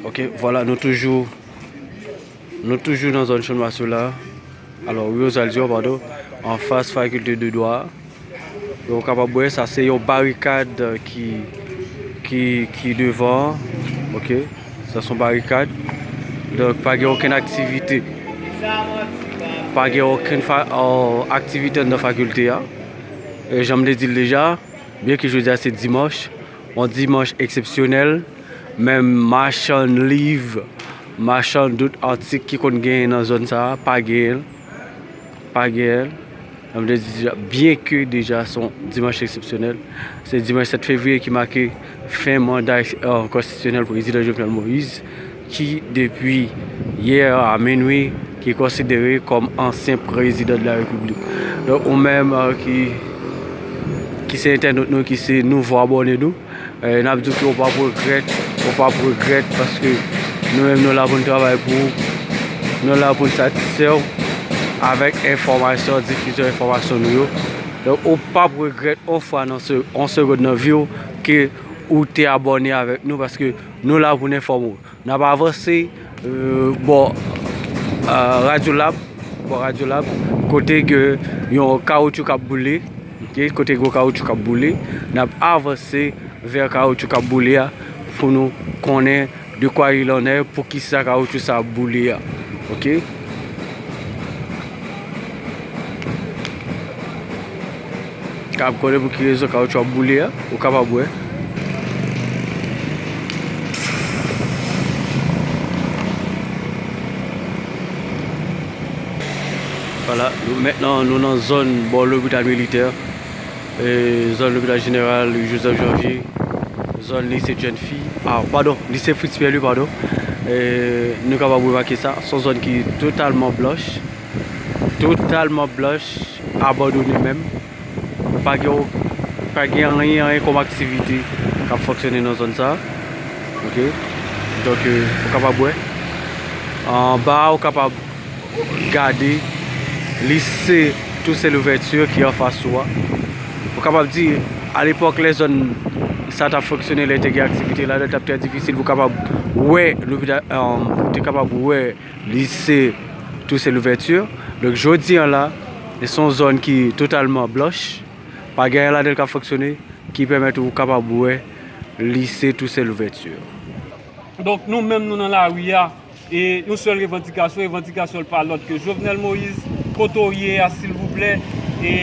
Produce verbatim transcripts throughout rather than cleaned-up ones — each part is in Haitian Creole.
Ok, vwala, nou toujou, nou toujou nan zòn Channmas yo la. Alò, Rue Oswald Durand, padon, anfas fakilte de dwa. Donk, ou kapab wè, sa se yon barikad ki, ki, ki devan. Ok, sa se yon barikad. Donk, pa gen okenn aktivite. Pa gen okenn fa, euh, aktivite anndan fakilte a. E jan m te di l deja, byenke jodi a se dimanch, yon dimanch eksepsyonèl, menm machann liv, machann dòt atik ki konn genyen nan zòn sa a, pa genyen l. Pa genyen l. Jan m te di deja, byenke deja se yon dimanch eksepsyonèl, se dimanch sèt fevriye ki make fen manda, euh, konstitisyonèl prezidan Jovenel Moïse, ki depi yè a minwi, ki konsidere kòm ansyen prezidan de la repiblik. Donk, ou menm, euh, ki, ki se entènot nou, ki se nouvo abòne nou, euh, n ap di w ke w p ap regrèt, w p ap regrèt, paske nou menm nou la pou n travay pou ou, nou la pou n satisfè w avèk enfòmasyon, difizyon enfòmasyon nou yo. Donk, ou p ap regrèt yon fwa nan se, yon segonn nan vi w ke ou te abòne avèk nou, paske nou la pou n enfòme w. N ap avanse, euh, bò, euh, Radiolab, bò Radiolab, kote gen yon kawoutchou k ap boule, ok, kote gen yon kawoutchou k ap boule, n ap avanse vè kawoutchou k ap boule a pou nou konnen de quoi il en est, poukisa kawoutchou sa ap boule a, ok. K ap konnen pou ki rezon kawoutchou ap boule a, ou kapab wè. Vwala, nou mentnan nou nan zòn bò lopital militè, e, zòn lopital jeneral Joseph Janvier, zòn lise jèn fi, ah, padon, lise Fritz Pierre-Louis, padon. E, nou kapab remake sa, se yon zòn ki totalman blanch, totalman blanch, abandone menm. Pa gen, pa gen anyen, anyen kòm aktivite k ap fonksyone nan zòn sa a. Ok? Donk, euh, ou kapab wè. Anba a, ou kapab gade lise Toussaint Louverture ki anfas ou a. Ou kapab di, alepòk, lè zòn sa t ap fonksyone, lè te gen aktivite ladan, t ap trè difisil pou w kapab wè lopital, euh, pou w te kapab wè lise Toussaint Louverture. Donk, jodi a la, se yon zòn ki totalman blanch. Pa gen anyen ladan l k ap fonksyone ki pèmèt ou kapab wè lise Toussaint Louverture. Donk, nou menm, nou nan lari a, e yon sèl revandikasyon, revandikasyon l pa lòt ke Jovenel Moïse, kote w ye a, silvouplè, e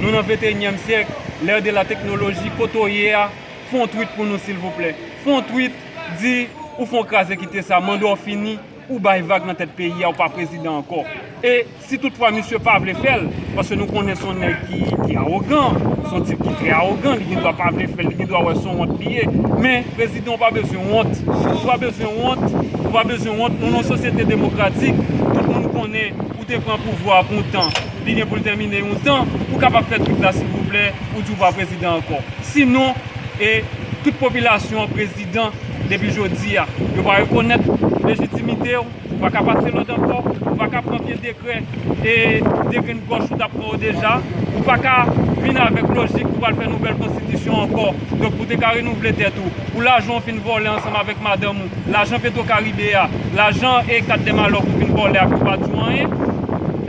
nou nan venteyinyèm syèk, l'ère de la technologie, kote w ye a, fè yon tweet pou nou, silvouplè. Fè yon tweet, di ou fè yon kraze kite sa, manda w fini, ou bay vag nan tèt peyi a, ou pa prezidan ankò. E si toutfwa misye pa vle fè l, paske nou konnen se yon nèg ki, ki awogan, se yon tip ki trè awogan, li gen dwa pa vle fè l, li gen dwa wè se yon wont li ye. Men, prezidan, ou pa bezwen wont. Ou pa bezwen wont, ou pa bezwen wont. Nou nan yon sosyete demokratik, tout moun konnen ou te pran pouvwa a pou yon tan. Li gen pou l tèmine yon tan, ou kapab fè tweet la, silvouplè, ou di ou pa prezidan ankò. Sinon, e tout popilasyon an prezidan depi jodi a. Yo pa rekonèt lejitimite w, ou pa ka pase lòd ankò, ou pa ka pran vye dekrè, e de grenn gòch ou t ap pran yo deja, ou pa ka vin avèk lojik pou pral fè nouvèl konstitisyon ankò. Donk, pou te ka renouvle tèt ou, pou lajan w fin vòlè ansanm avèk madanm ou, lajan Petro Caribe a, lajan e kat dè malè w fin vòlè a, pou pa di w anyen.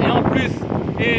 E anplis, e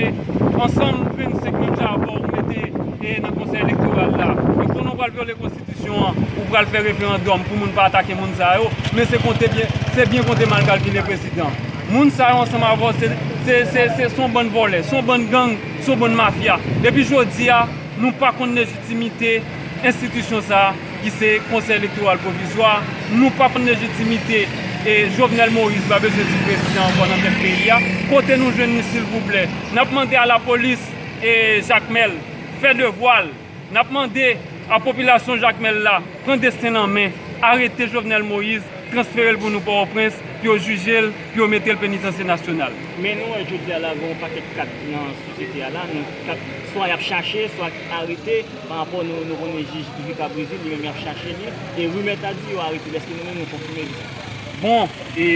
ansanm grenn senk menm jan avè w, ou mete e nan Konsèy Elektoral la. Donk, konnen w pral vyole konstitisyon an, ou pral fè referandòm pou moun pa atake moun sa yo, men se konte byen, se byen konte mal kalkile, prezidan. Moun sa yo ansanm avè w, se, se, se, se, se yon bann vòlè, se yon bann gang, se yon bann mafya. Depi jodi a, nou pa konn lejitimite enstitisyon sa a, ki se Konsèy Elektoral Pwovizwa. Nou pa konn lejitimite, e Jovenel Moïse pa bezwen di prezidan ankò nan tèt peyi a. Kote nou jwenn li, silvouplè? N ap mande a lapolis, e Jakmèl, fè devwa l. N ap mande a popilasyon Jakmèl la, pran desten l an men, arete Jovenel Moïse, transfere l pou nou Pòtoprens, pou yo jije l, pou yo mete l penitansye nasyonal. Men nou wè jodi a la, gen yon pakèt kat nan sosyete a la, nou kat, swa y ap chache, swa arete, pa rapò nou, nou konnen jij Yvie Cabrizil, li menm y ap chache li, e rimè ta di yo arete l, èske nou menm nou konfime li sa? Bon, e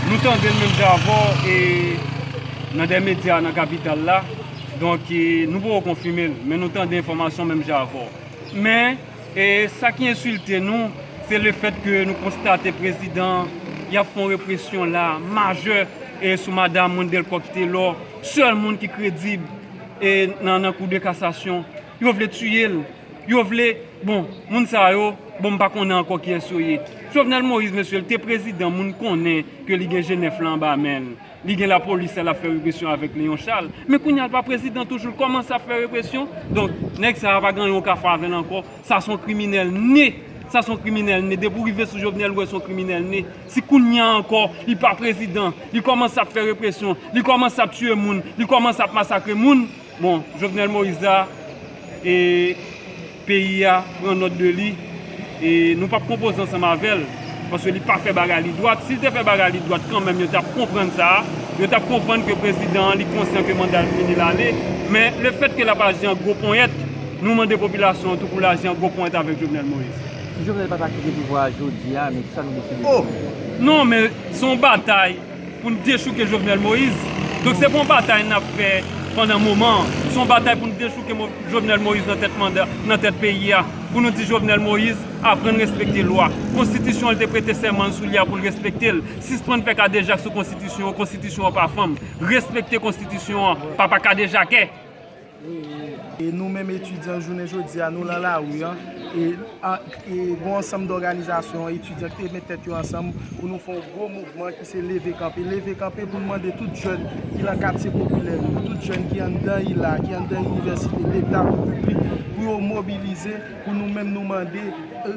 nou tande l menm jan avè w, e nan de medya nan kapital la, donk, e nou poko konfime l, men nou tande enfòmasyon menm jan avè w. Men, e sa ki ensilte nou, Se lefèt ke nou konstate prezidan y ap fè yon represyon la majè e sou madanm Wendelle Coq Taylor, sèl moun ki kredib e nan, nan kou de kasasyon. Yo vle tiye l. Yo vle, bon, moun sa yo, bon, m pa konnen ankò kiyès yo ye. Jovenel Moïse, mesye, l te prezidan, moun konnen ke li gen G nèf la anba men l. Li gen lapolis la, l ap fè represyon avèk Léon Charles. Men kounye a, l pa prezidan toujou, l kòmanse ap fè represyon. Donk, nèg sa a pa gen anyen w ka fè avè l ankò. Sa se yon kriminèl ne. Sa se yon kriminèl ne. Depi w rive sou Jovenel, ou wè se yon kriminèl ne. Si kounye a ankò, li pa prezidan, li kòmanse ap fè represyon, li kòmanse ap tiye moun, li kòmanse ap masakre moun, bon, Jovenel Moïse la, e peyi a pran nòt de li, e nou p ap konpoze ansanm avè l, paske li pa fè bagay li dwat. Si l te fè bagay li dwat kanmenm, yo t ap konprann sa a, yo t ap konprann ke prezidan an, li konsyan ke manda l fini, l ale, men lefèt ke l ap aji an gwo ponyèt, nou mande popilasyon an tou pou l aji an gwo ponyèt avèk Jovenel Moïse. Si Jovenel pa ta kite pouvwa a jodi a, men kisa nou deside? Oh! Non, men se yon batay pou n dechouke Jovenel Moïse. Donk, se pa yon batay n ap fè pandan moman an. Se yon batay pou n dechouke Mo-, Jovenel Moïse nan tèt manda, nan tèt peyi a. Pou nou di Jovenel Moïse, aprann respekte lwa. Konstitisyon an, li te prete sèman l sou li a pou l respekte l. Sispann fè kadejak sou konstitisyon an. Konstitisyon an pa fanm. Respekte konstitisyon an. Papa kadejakè. E nou menm etidyan, jounen jodi a, nou lan lari an. E, a, e gon ansanm dòganizasyon etidyan ki te met tèt yo ansanm pou nou fè yon gwo mouvman ki se leve kanpe. Leve kanpe pou n mande tout jèn ki lan katye popilè yo, tout jèn ki anndan ila, ki anndan inivèsite, leta kou piblik, pou yo mobilize, pou nou menm nou mande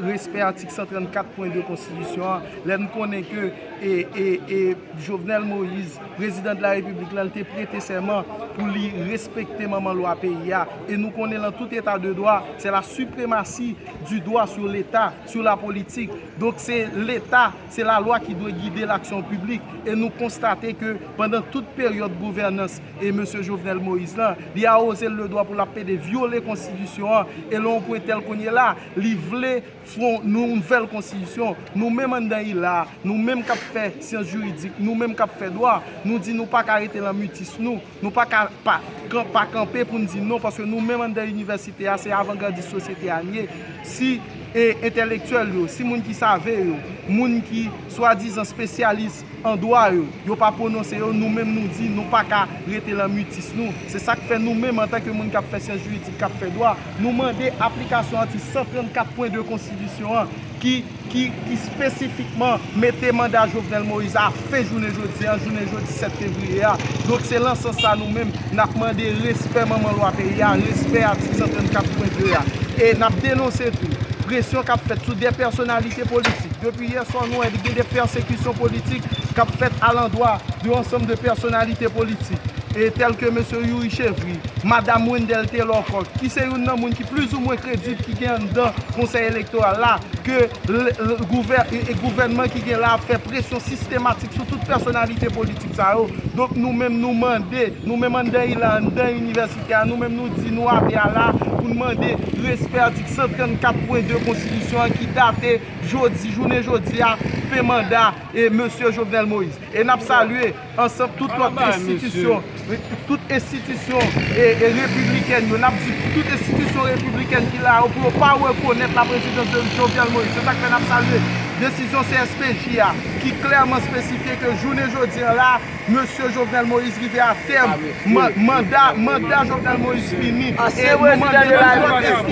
respè atik san trannkat pwen de konstitisyon an. Lè n konnen ke e, e, e, Jovenel Moïse, prezidan de la repiblik la, li te prete sèman pou li respekte manman lwa peyi a. E nou konnen lan tout eta de dwa, se la sipremasi du droit sur l'État, sur la politique. Donk se leta, se lalwa ki dwe gide laksyon piblik. E nou konstate ke pandan tout peryòd gouvènans e mesye Jovenel Moïse lan, li awoze l de dwa pou l ap pede vyole konstitisyon an. E lan yon pwen tèl kounye la, li vle fè yon nouvèl konstitisyon. Nou menm anndan ila a, nou menm k ap fè syans jiridik, nou menm k ap fè dwa, nou di nou pa ka rete lan mitis nou, nou pa ka pa, kan, pa kanpe pou n di non, paske nou menm anndan inivèsite a, se avangardis sosyete a n ye. Si e, entèlektyèl yo, si moun ki save yo, moun ki swadizan espesyalis an dwa yo, yo pa pwononse yo, nou menm nou di nou pa ka rete lan mitis nou. Se sa k fè nou menm antanke moun k ap fè syans jiridik, k ap fè dwa, nou mande aplikasyon atik san trannkat pwen de konstitisyon an ki, ki, ki espesifikman mete manda Jovenel Moïse a fen jounen jodi a, jounen jedi sèt fevriye a. Donk se lan sans sa nou menm n ap mande respè manman lwa peyi a, respè atik san trannkat pwen de a. E n ap denonse tou presyon k ap fèt sou de pèsonalite politik. Depi yè swa nou wè gen de pèsekisyon politik k ap fèt alandwa de yon ansanm de pèsonalite politik, e tèl ke mesye Youri Chevry, madam Wendelle Taylor Coq, ki se youn nan moun ki plizoumwen kredib ki gen anndan Konsèy Elektoral la, ke l, l, gouvè, e, e gouvènman ki gen la ap fè presyon sistematik sou tout pèsonalite politik sa yo. Donk nou menm nou mande, nou menm anndan ila, anndan inivèsite a, nou menm nou di nou atè a la pou n mande respè atik san trannkat pwen de konstitisyon an ki date jodi, jounen jodi a, fen manda e mesye Jovenel Moïse. E n ap salye ansanm tout lòt enstitisyon, tout enstitisyon e, e repiblikèn yo. N ap di tout enstitisyon repiblikèn ki la yo pou yo pa rekonèt la prezidans de Jovenel Moïse. Se sa k fè n ap salye desizyon C S P J a ki klèman espesifye ke jounen jodi a la, mesye Jovenel Moïse rive a tèm. Man, manda, manda Jovenel Moïse fini. E nou mande nou lòt